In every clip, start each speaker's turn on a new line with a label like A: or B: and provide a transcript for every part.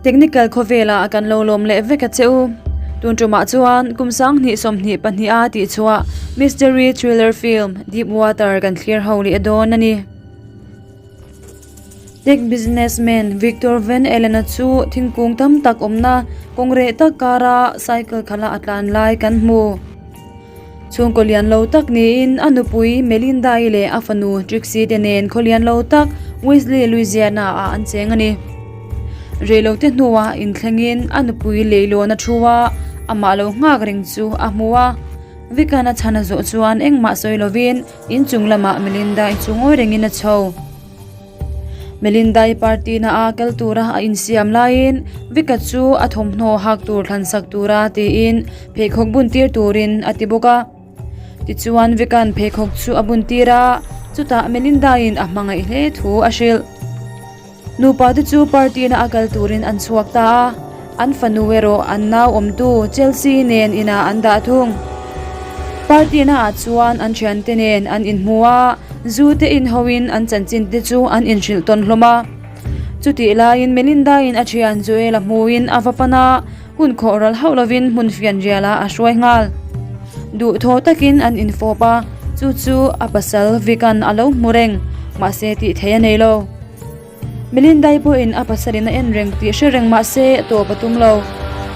A: Technical khawvelah kan lo lawm leh vek a che u. Tun tumah chuan kum 2022 a tihchhuah mystery thriller film Deep Water kan thlir ho leh dawn a ni. Tech businessman Victor Van Allen-a chu thingkung tam tak awmna kawng reh tak kara cycle khala a tlan lai kan hmu. Chhungkaw lian lo tak niin a nupui Melinda-i leh a fanu Trixie te nen khaw lian lo tak Wesley, Louisiana-ah an cheng a ni. Reilote hnuah inthlengin a nupui leilawn a thu a, amah lo nghak reng chu a hmu a. Vikan a chhan a zawh chuan engmah sawi lovin inchung lamah Melinda-i chu ngawi rengin a chho. Melinda-i party na a kal tura a insiam laiin Vika chu a thawmhnaw hak tur thlan sak tura tiin pheikhawk bun tir turin a ti bawk a. Tichuan Vika'n pheikhawk chu a bun tir a, chutah Melinda-i'n a hmangaih hle thu a hrilh. Nupa te chu party na a kal turin an chhuak ta a, an fanu erawh an nau awmtu Chelsea nen inah an dah thung. Party na ah chuan an thiante nen an inhmu a, zu te inhoin an chanchin te chu an inhrilh tawn hlawm a. Chutih laiin Melinda in a thian Joel a hmuin a va pan a, hun khawh ral hauh lovin hmun fian rialah a hruai nghal. Duhthaw takin an infawp a, chu chu a pasal Vic-a'n a lo hmu reng, mahse tih theih a nei lo. Melindai pawhin a pasalin a en reng tih hre reng mah se tawp a tum lo.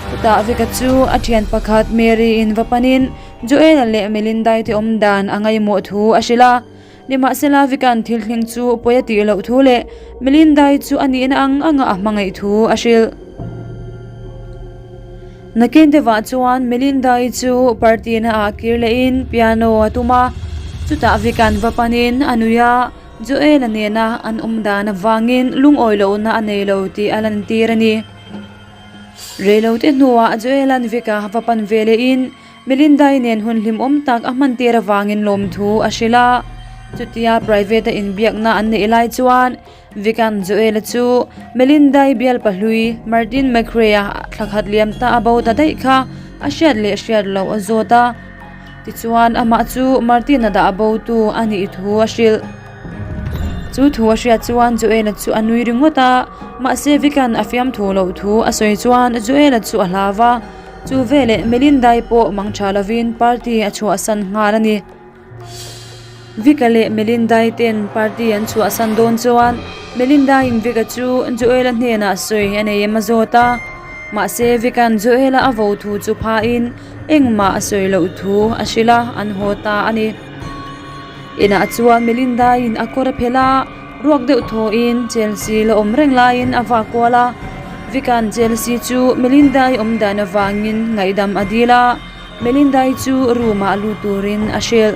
A: Chutah Vika chu a thian pakhat Mary-in va panin Joel-a leh Melindai te awm dan a ngaihmawh thu a hrilh a. Nimahsela Vika'n thil thleng chu pawi a tih loh thu leh Melindai chu a nihna ang anga a hmangaih thu a hrilh. Nakin deuhah chuan Melindai chu party na ah kir lehin piano a tum a, chutah Vika'n va panin a nui a. Joel-a nena an awm dan avangin lungawi lohna a nei lo tih a lantir a ni. Reilote hnuah Joel-a'n Vic-a va pan ve lehin Melinda-i nen hun hlimawm tak a hmantir avangin lawmthu a hrilh a. Chutia private-a inbiakna an neih lai chuan Vic-a'n Joel-a chu Melinda-i bial pahlui Martin McRae-a thlakhat liam ta a bo ta daih kha a hriat leh hriat loh a zawt a. Tichuan, amah chu Martin-a dah bo tu a nih thu a hrilh. Chu thu a hriat chuan Joel-a chu a nui ringawt a, mahse Vic-a'n a fiamthu loh thu a sawi chuan Joel-a chu a hlau va. Chu veleh Melinda-i pawh mang tha lovin party a chhuahsan nghal a ni. Vic-a leh Melinda-i ten party an chhuahsan dawn chuan Melinda-in Vic-a chu Joel-a hnenah sawi a nei em a zawt a, mahse Vic-a'n Joel-a a vo thu chu phain Engmah a sawi loh thu a hrilh a, an haw ta a ni. Inah chuan Melinda-in a kawr a phelh a, ruak deuh thawhin Chelsea la awm reng laiin a vak kual a. Vic-a'n Chelsea chu Melinda-i awm dan avangin ngaihdam a dil a, Melinda-i chu room-ah lut turin a hrilh.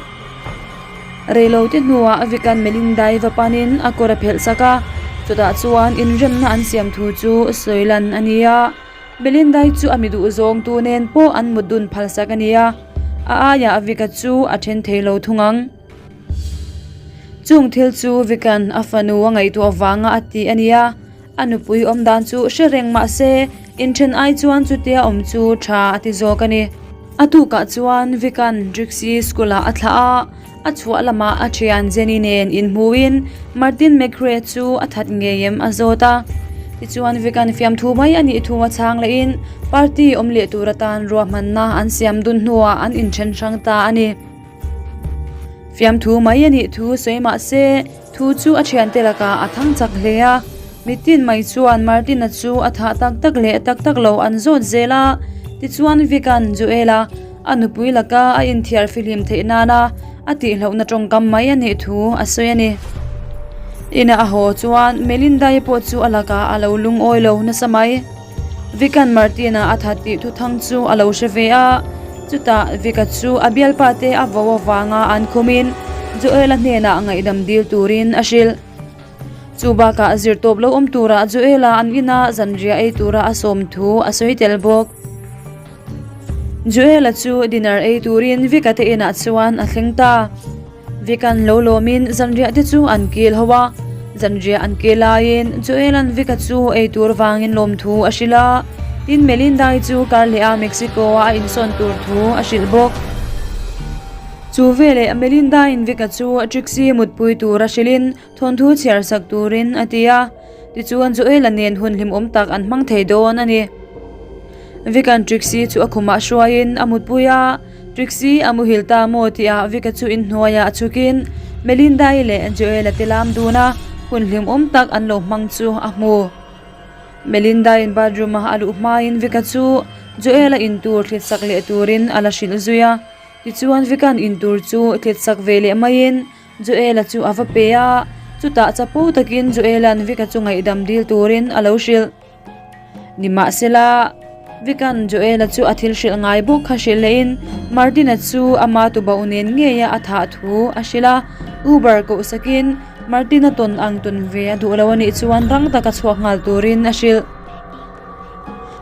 A: Reilote hnuah Vic-a'n Melinda-i va panin a kawr a phelh sak a, chutah chuan inremna an siam thu chu sawi lan a ni a. Melindai chu a mi duh zawng tu nen pawh an mut dun phal sak a nia, a aiah Vika chu a then thei lo thung ang. Chung thil chu Vika'n a fanu a ngaihtuah vanga a ti a nia, a nupui awm dan chu hre reng mah se inthen ai chuan chutia awm chu tha a ti zawk a ni. A tukah chuan Vika'n Trixie school-ah a thlah a, A chhuah lamah a thian Jenny nen inhmuin Martin McRae chu a that ngei em a zawt a. Tichuan Vic-a'n fiamthu mai a nih thu a chhang lehin party awm leh tur atan ruahmanna an siam dun hnuah an inthen hrang ta a ni. Fiamthu mai a nih thu sawi mah se thu chu a thiante lakah a thang chak hle a. Mitin mai chuan Martin-a chu a thah tak tak leh tak tak lo an zawt zel a. Tichuan Vic-a'n Joel-a A nupui laka a inthiar fihlim theih nana a tihlohna tawngkam mai a nih thu a sawi a ni. Inah a haw chuan Melinda-i pawh chu a lakah a lo lungawi lo nasa mai. Vic-a'n Martin-a a that tih thuthang chu a lo hre ve a, chutah Vic-a chu a bialpa te a vo avanga an khumin Joel-a hnenah ngaihdam dil turin a hrilh. Chu bakah zirtawp lo awm tura Joel-a an ina zanriah ei tura a sawm thu a sawi tel bawk. Joel-a chu dinner ei turin Vic-a te inah chuan a thleng ta. Vic-a'n lo lawmin zanriah te chu an kil ho a. Zanriah an kil laiin Joel-a'n Vic-a chu ei tur vangin lawmthu a hrilh a, tin Melinda-i chu kar leh a Mexico-a a insawn tur thu a hrilh bawk. Chu veleh Melinda-i'n Vic-a chu Trixie mutpui tur a hrilhin thawnthu chhiar sak turin a ti a. Tichuan Joel-a nen hun hlimawm tak an hmang thei dawn a ni. Vic-a'n Trixie chu a khumah hruaiin a mutpui a, Trixie a muhil ta maw tihah Vic-a chu inhnuaiah a chhukin Melinda-i leh Joel-a te lam dun a, hun hlimawm tak an lo hmang chu a hmu. Melinda-in bathroom-a a luh hmain Vic-a chu Joel-a intur thlit sak leh turin a la hrilh zui a, tichuan Vic-a'n intur chu thlit sak ve leh maiin Joel-a chu a va pe a, chutah chapo takin Joel-a'n Vic-a chu ngaihdam dil turin a lo hrilh. Nimahsela, Vic-a'n Joel-a chu a thil hrilh ngai bawk kha hrilh lehin Martin-a chu ama tubauh nen ngeia a thah thu a hrilh a, Uber koh sakin Martin-a tawn ang tawn ve a duh lo a nih chuan rang taka chhuak nghal turin a hrilh.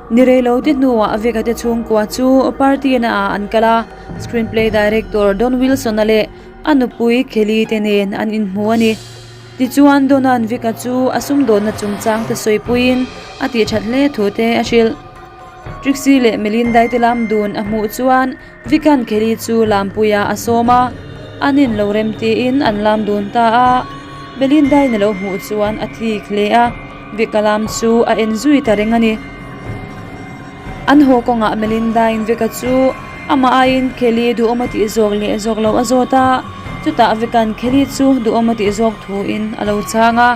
A: Ni rei lo te hnuah Vic-a te chhungkua chu party na ah an kal a, screenplay director Don Wilson-a leh a nupui Kelly te nen an inhmu a ni. Tichuan Donan Vic-a chu a sumdawnna chungchang te sawipuiin a tih that hle thu te a hrilh. Trixie leh Melinda-i te lam dun a hmuh chuan Vic-a'n Kelly chu lampuiah a sawm a, an in lo rem tiin an lam dun ta a. Melinda-in a lo hmuh chuan a thik hle a, Vic-a lam chu a en zui ta reng a ni. An haw kawngah Melinda-in Vic-a chu amah aiin Kelly duhawm a tih zawk leh zawk loh a zawt a, chutah Vic-a'n Kelly chu duhawm a tih zawk thuin a lo chhang a.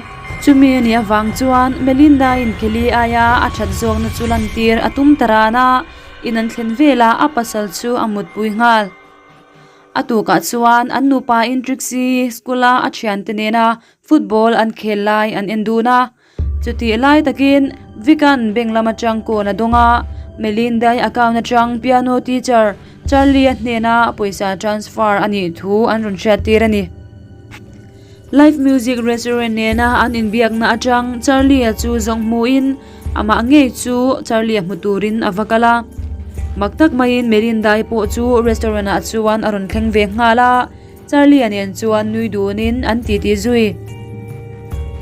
A: Chumi a nih avang chuan Melinda-in Kelly aia a that zawkna chu lantir a tum ta ran a, in an thlen velah a pasal chu a mutpui nghal. A tukah chuan an nupain Trixie school-a a thiante nena football an khel lai an en dun a. Chutih lai takin Vic-a'n bank lam atang call a dawng a, Melinda-i account atang piano teacher Charlie-a hnena pawisa transfer a nih thu an rawn hriattir a ni. Live music restaurant nena an inbiakna atang Charlie-a chu zawng hmuhin amah ngei chu Charlie-a hmu turin a va kal a. Mak tak maiin Melinda-i pawh chu restaurant-ah chuan a rawn thleng ve nghal a. Charlie-a nen chuan nui dunin an titi zui.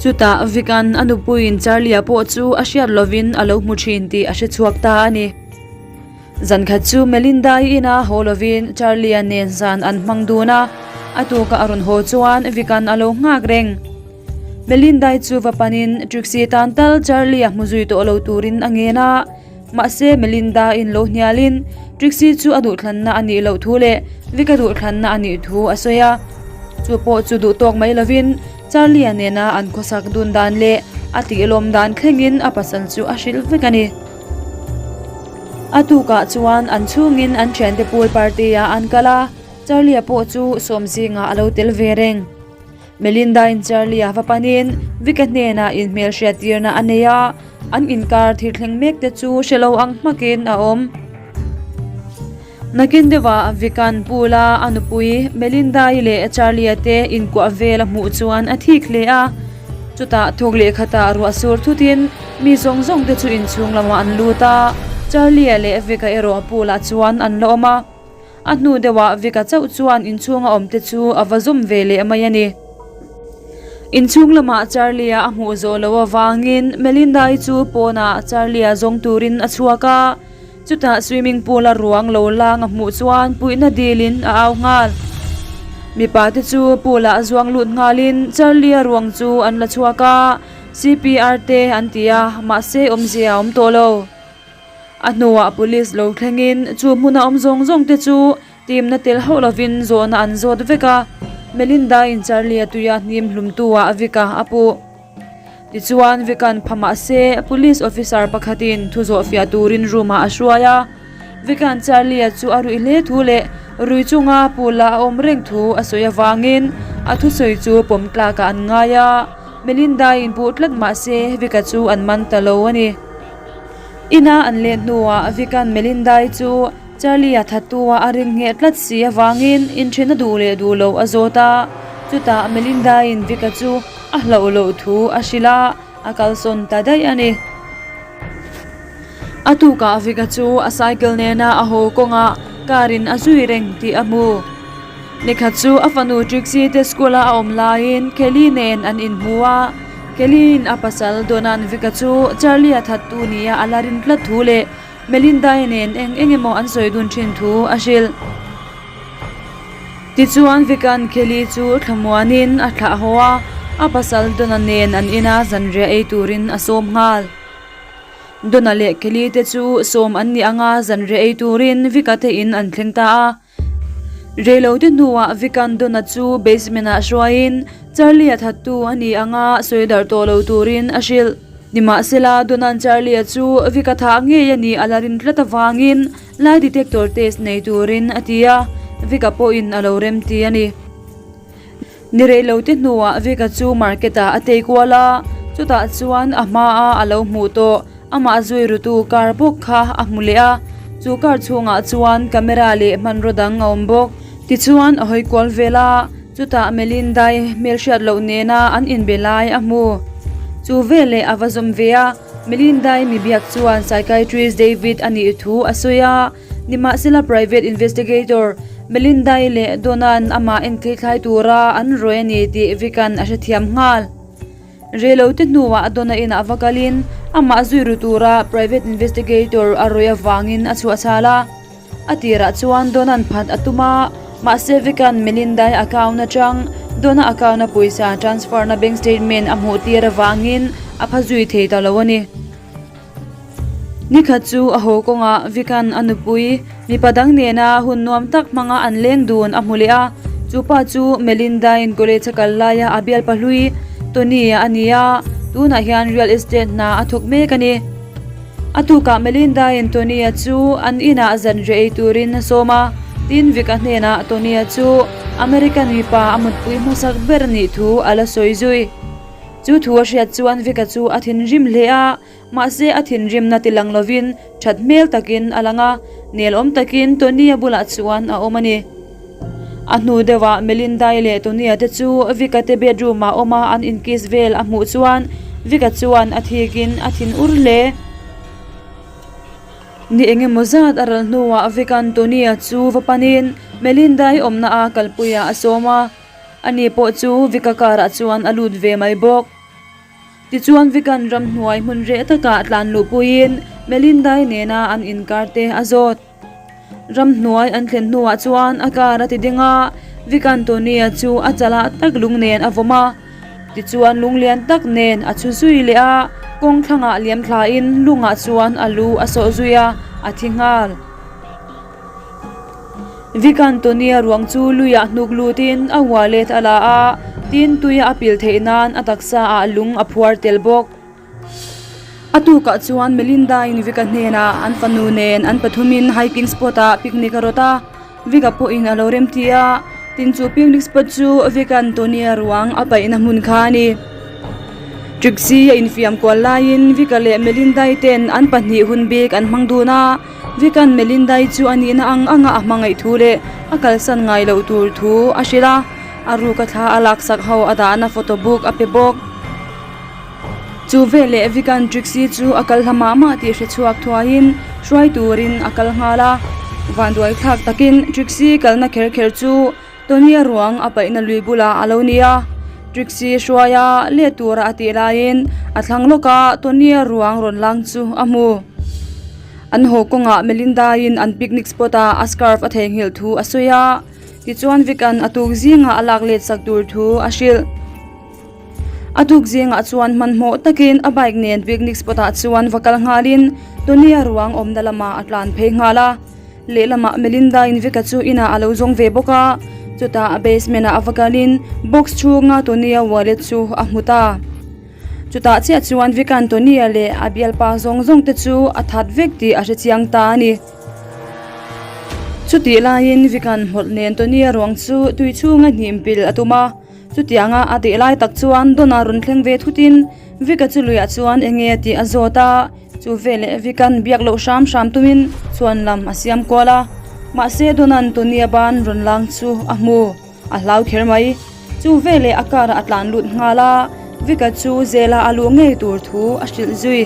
A: Chutah Vic-a'n a nupuiin Charlie-a pawh chu a hriat lovin a lo hmu thin tih a hre chhuak ta a ni. Zan khat chu Melinda-i ina haw lovin Charlie-a nen zan an hmang dun a, a tuka a rawn haw chuan Vic-a'n a lo nghak reng. Melinda-i chu va panin Trixie tan tal Charlie-a hmu zui tawh lo turin a ngen a. Mahse, Melinda-in lo hnialin Trixie chu a duhthlanna a nih loh thu leh Vic-a duhthlanna a nih thu a sawi a. Chu pawh chu duh tawk mai lovin Charlie-a nena an khawsak dun dan leh a tihlawm dan thlengin a pasal chu a hrilh vek a ni. A tukah chuan an chhungin an thiante pool party-ah an kal a, Charlie-a pawh chu sawm zingah a lo tel ve reng. Melinda-in Charlie-a va panin Vic-a hnenah inhmelhriattirna a nei a, an inkar thil thleng mek te chu hre lo ang hmakin a awm. Nakin deuhah Vic-a'n pool-a a nupui Melinda-i leh Charlie-a te inkuah vel a hmuh chuan a thik hle a. Chutah thawk leh khatah ruah sur thutin mi zawng zawng te chu inchhung lamah an lut a, Charlie-a leh Vic-a erawh pool-ah chuan an la awm a. A hnu deuhah Vic-a chauh chuan inchhunga awmte chu a va zawm ve leh mai a ni. Inchhung lamah Charlie-a a hmuh zawh loh avangin Melinda-i chu pawnah Charlie-a zawng turin a chhuak a, chutah swimming pool-a ruang lo lang a hmuh chuan puihna dilin a au nghal. Mipa te chu pool-ah zuang lut nghalin Charlie-a ruang chu an la chhuak a, CPR te an ti a, mahse awmzia a awm tawh lo. A hnuah police lo thlengin chu hmuna awm zawng zawng te chu timna tel hauh lovin zawhna an zawt vek a, Melinda-in Charlie-a tuia hnim hlumtu-ah Vic-a a puh. Tichuan Vic-a'n pha mah se police officer pakhatin thu zawh fiah turin room-ah a hruai a, Vic-a'n Charlie-a chu a ruih hle thu leh rui chunga pool-a a awm reng thu a sawi avangin a thusawi chu pawm tlakah an ngai a, Melinda-in puh tlat mah se Vic-a chu an man ta lo a ni. Ina an leh hnuah Vic-a'n Melinda-i chu Charlie-a thattu-a a rin ngheh tlat si avangin inthen a duh leh duh loh a zawt a. Chutah Melinda-in Vic-a chu a hlauh loh thu a hrilh a, a kalsawn ta daih a ni. A tukah Vic-a chu a cycle nena a haw kawngah car-in a zui reng tih a hmu. Nikhat chu a fanu Trixie te school-a a awm laiin Kelly nen an inhmu a, Kelly-in a pasal Donan Vic-a chu Charlie-a thattu nia a la rin tlat thu leh Melinda-i nen eng eng emaw an sawi dun thin thu a hrilh. Tichuan Vic-a'n Kelly chu thlamuanin a thlah haw a. a pasal Donna nen an ina zanriah ei turin a sawm nghal. Donna leh Kelly te chu sawm an nih anga zanriah ei turin Vic-a te in an thleng ta a. Reilote hnuah Vic-a'n Donna chu basement-ah hruaiin Charlie-a thattu a ni anga sawi darh tawh lo turin a hrilh. Nimahsela, Donna'n Charlie-a chu Vic-a thah ngei a nih a la rin tlat avangin Lie detector test nei turin a ti a, Vic-a pawhin a lo rem ti a ni. Ni rei lo te hnuah Vic-a chu market ah a tei kual a, chutah chuan a hmaa a lo hmuh tawh amah zui rutu car bawk kha a hmu leh a, chu car chhungah chuan camera leh hmanraw dang a awm bawk. Tichuan a hawi kual vel a, chutah Melinda-i hmelhriat loh nena an inbe lai a hmu. Chu veleh a va zawm ve a. Melinda-i mi biak chuan psychiatrist David a nih thu a sawi a, nimahsela private investigator Melinda-i leh Don-a'n amah enthleithlai tura an rawih a ni tih Vic-a'n a hrethiam nghal. Reilote hnuah Don-a inah va kalin amah zui ru tura private investigator a rawih avangin a chhuahchhal a. A tirah chuan Donan phat a tum a, mahse Vikan Melindai account atang Dona account a pawisa transfer na bank statement a hmuh tir avangin a pha zui thei ta lo a ni. Nikhat chu a haw kawngah Vikan a nupui mipa dang nena hun nuam tak hmanga an leng dun a hmu leh a, chu pa chu Melinda-in college a kal laia a bialpa hlui Tony-a a ni a, tunah hian real estate hna a thawk mek a ni. A tukah Melinda-in Tony-a chu an inah zanriah ei turin a sawm a, tin Vic-a hnenah Tony-a chu American mipa a mutpui hmasak ber nih thu a la sawi zui. Chu thu a hriat chuan Vic-a chu a thinrim hle a, mahse a thinrimna ti lang lovin that hmel takin a lang a, nelawm takin Tony-a bulah chuan a awm a ni. A hnu deuhah Melinda-i leh Tony-a te chu Vic-a te bedroom-ah awma an inkiss vel a hmuh chuan Vic-a chuan a thikin a thin ur hle. Ni eng emaw zat a ral hnuah Vic-a'n Tony-a chu va panin Melinda-i awmna a kalpuiah a sawm a, ani pawh chu Vic-a car-ah chuan a lut ve mai bawk. Tichuan Vic-a'n ramhnuai hmun reh takah tlan luhpuiin Melinda-i nena an inkar te a zawt. Ramhnuai an thlen hnuah chuan a car a ti ding a, Vic Antonia chu a chalah tak lung nen a vawm a, tichuan lung lian tak nen a chhu zui leh a, kawng thlangah liam thlain lungah chuan a lu a sawh zui a, a thi nghal. Vic Antonia ruang chu luiah hnuk lutin a wallet a la a, tin tuia a pil theih nan a taksa ah lung a phuar tel bawk. A tukah chuan Melinda-in Vic-a hnenah an fanu nen an pathumin hiking spot-ah picnic a rawt a, Vic-a pawhin a lo remti a, tin chu picnic spot chu Vic-a'n Tony-a ruang a paihna hmun kha a ni. Trixie a infiam kual laiin Vic-a leh Melinda-i ten an pahnih hun bik an hmang dun a, Vic-a'n Melinda-i chu a nihna ang anga a hmangaih thu leh a kalsan ngai loh tur thu a hrilh a, a ruka thla a laksak ho a dahna photo book a pe bawk. Chu veleh Vikan Trixie chu a kal hla mah mah tih hre chhuak thuaiin hruai turin a kal nghal a. Vanduai thlak takin Trixie kalna kher kher chu Tony-a ruang a paihna lui bulah a lo ni a. Trixie hruaia let tura a tih laiin a thlang lawka Tony-a ruang rawn lang chu a hmu. An haw kawngah Melinda-in an picnic spot-ah a scarf a theihnghilh thu a sawi a, tichuan Vikan a tuk zingah a lak let sak tur thu a hrilh. A tuk zingah chuan hmanhmawh takin a bike nen picnic spot ah chuan va kal nghalin Tony-a ruang awmna lamah a tlan phei nghal a. Lehlamah Melinda-in Vic-a chu inah a lo zawng ve bawk a, chutah a basement ah a va kalin box chhunga Tony-a wallet chu a hmu ta. Chutah chiah chuan Vic-a'n Tony-a leh a bialpa zawng zawng te chu a that vek tih a hrechiang ta a ni. Chutih laiin Vic-a'n hmawlh nen Tony-a ruang chu tui chhunga hnim pil a tum a. Chutianga a tih lai tak chuan Donna rawn thleng ve thutin Vic-a chu luiah chuan eng nge tih a zawt a, chu veleh Vic-a'n biak loh hram hram tumin chhuan lam a siam kual a. Mahse Donna'n Tony-a ban rawn lang chu a hmu, a hlau kher mai. Chu veleh a car ah a tlan lut nghal a, Vic-a chu zela a luh ngei tur thu a hrilh zui.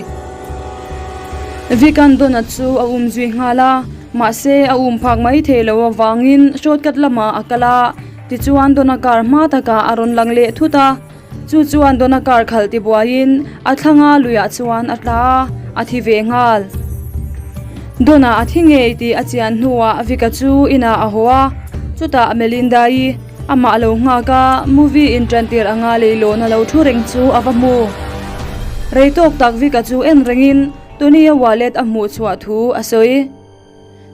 A: Vic-a'n Donna chu a um zui nghal a, mahse a um phak mai thei lo avangin shortcut lamah a kal a, Tichuan Donna car hma takah a rawn lang leh thut a, chu chuan Donna car khalh tibuaiin a thlanga luiah chuan a tla a, a thi ve nghal. Donna a thi ngei tih a chian hnuah Vic-a chu inah a haw a, chutah Melinda-i. Amah lo nghak a, movie in tan tir anga leilawn a lo thu reng chu a va hmu. Rei tawk tak Vic-a chu en rengin Tony-a wallet a hmuh chhuah thu a sawi.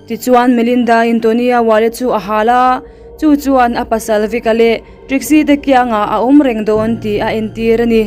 A: Tichuan Melinda-in Tony-a wallet chu a hal a, chu chuan a pasal Vic-a leh Trixie te kiangah a awm reng dawn tih a entir a ni.